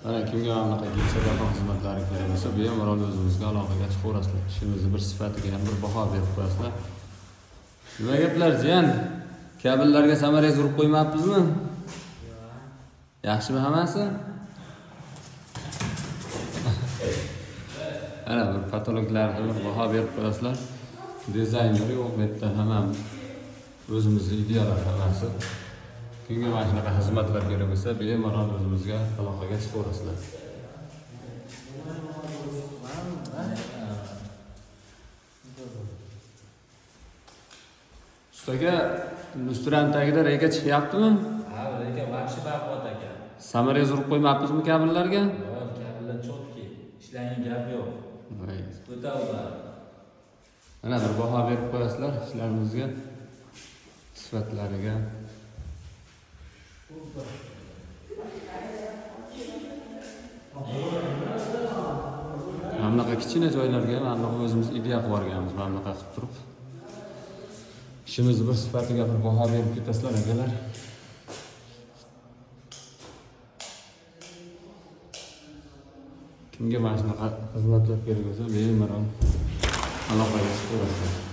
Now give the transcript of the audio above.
Mana kimga mana bunaqa gipsokarton xizmatlari kerak bo'lsa, bemalol o'zimizga aloqaga chiqaverasizlar. Ishimizni bir sifatiga ham bir baho berib qo'yasizlar. Nima gaplar, jiyan? Kabellarga samarez urib qo'ymabmizmi? Yaxshimi hammasi? Ana bir patologlarga bir baho berib qo'yasizlar. Dizayner yo'q bu yerda, hammamiz o'zimizni ideyalar hammasi. Kimga mana shunaqa xizmatlar kerak bo'lsa, bemalol o'zimizga aloqaga chiqaverasizlar. Ustaga lustrani tagida reka chiqyaptimi? Ha, lekin вообще baquvvat aka. Samarez urib qo'ymabmizmi kabellarga? Yo'q, kabellar cho'tki. Ishlangan gap yo'q. Voy. O'ta ular. Mana bir baho berib qo'yasizlar ishlarimizga, sifatlariga. Mana bunaqa kichkina joylarga mana bunaqa o'zimiz ideya qilib yuborganmiz, mana bunaqa qilib turib. Ishimizni bir sifatiga bir baho berib ketasizlar, akalar. Kimga mana shunaqa xizmatlar kerak bo'lsa, bemalol aloqaga chiqaverasizlar.